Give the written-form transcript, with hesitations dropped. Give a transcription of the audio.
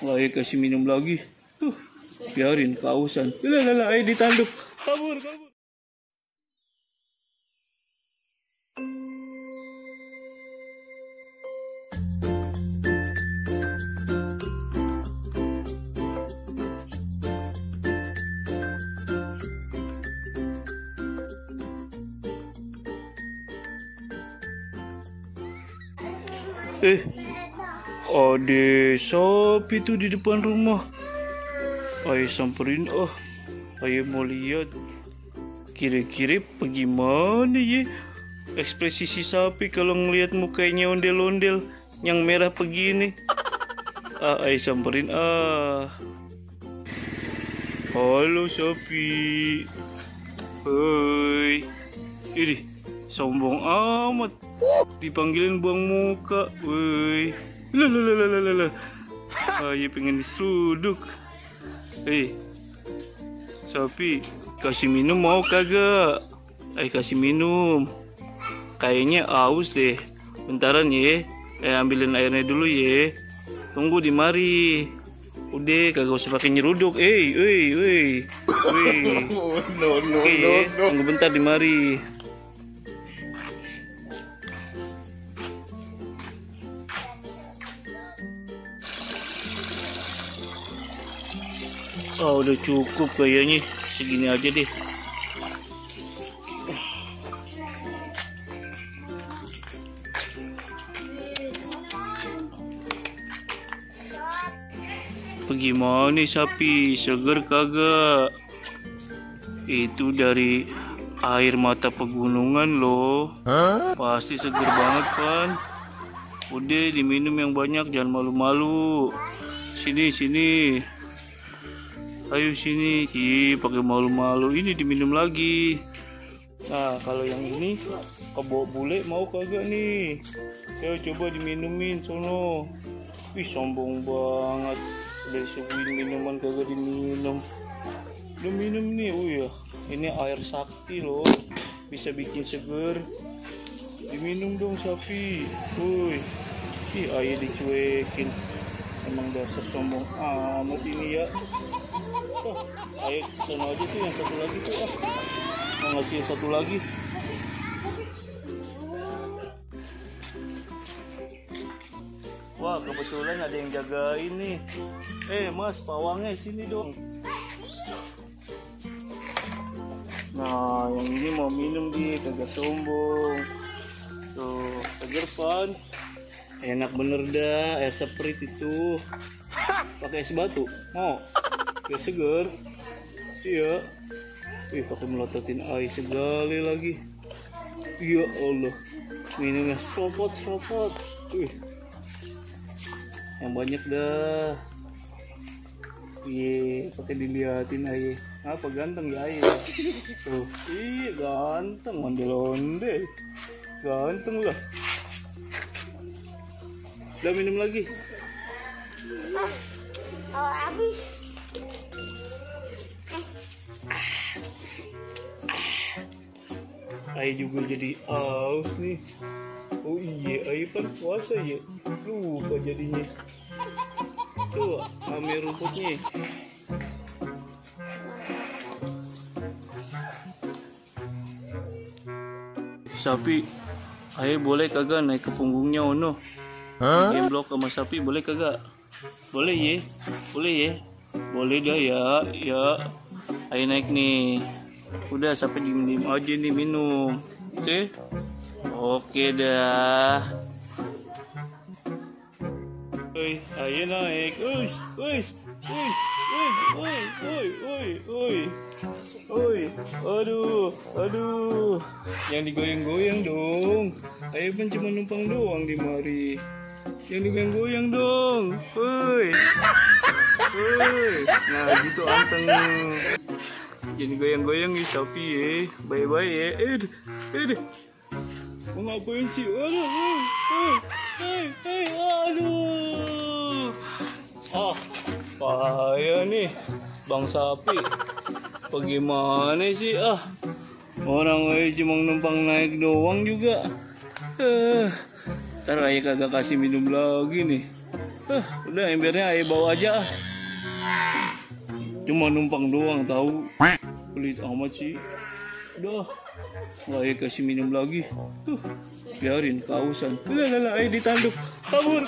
Ayah kasih minum lagi. Biarin kausan. Lala, ayah ditanduk. Kabur. Ada sapi tuh di depan rumah. Ayah samperin, ayah mau lihat. Kira-kira bagaimana ya ekspresi si sapi kalau ngelihat mukanya ondel-ondel yang merah begini. Ayah samperin. Halo sapi. Hoi. Ini sombong amat. Dipanggilin buang muka. Woi. Lalalala. Ayah pengen diseruduk. Sapi, kasih minum mau kagak? Kasih minum. Kayaknya aus deh. Bentaran ya. Ambilin airnya dulu ya. Tunggu di mari. Udah kagak usah pakai nyeruduk. No. Tunggu bentar di mari. Udah cukup kayaknya. Segini aja deh. Bagaimana sapi? Seger kagak? Itu dari air mata pegunungan loh. Pasti seger banget kan? Udah diminum yang banyak, jangan malu-malu. Sini. Ayo sini. Pakai malu-malu. Ini diminum lagi. Nah, kalau yang ini kebo bule mau kagak nih? Ayo coba diminumin sono. Sombong banget. Udah disuguhin minuman kagak diminum. Udah minum nih. Ini air sakti loh. Bisa bikin seger. Diminum dong sapi. Ayah dicuekin. Emang dasar sombong amat ini ya. Ayo sana aja tuh yang satu lagi tuh. Mau ngasih yang satu lagi. Wah, kebetulan ada yang jagain nih. Mas, pawangnya sini dong. Nah, yang ini mau minum dia, kagak sombong. Tuh, seger pan. Enak bener dah, air Sprite itu. Pakai es batu, mau? Biar seger. Iya. Pakai melototin air segala lagi. Ya Allah. Minumnya seropot. Yang banyak dah. Pakai diliatin aja. Apa ganteng ya ayah? Tuh, ganteng, ondel-ondel. Ganteng lah. Udah minum lagi. Habis. Ayah juga jadi aus nih. Ayah kan puasa ya. Lupa jadinya. Tuh, ambil rumputnya. Sapi, ayah boleh kagak naik ke punggungnya Ono? Gemblok sama sapi boleh kagak? Boleh ya? Boleh dah ya. Ayah naik nih. Udah sampai diem aja nih minum. Oke dah. Ayo naik. Aduh. Yang digoyang-goyang dong. Ayo kan cuma numpang doang di mari. Yang digoyang-goyang dong. Nah gitu anteng. Jadi goyang-goyang nih sapi ya. Bye-bye ya. Mau ngapain sih? Aduh. Payah nih Bang Sapi. Bagaimana sih orang aja cuma numpang naik doang juga. Ntar ayah kagak kasih minum lagi nih. Udah embernya ayo bawa aja. Cuma numpang doang tahu. Pelit amat sih. Udah. Ayo kasih minum lagi. Biarin kausan. Ayo ditanduk. Kabur.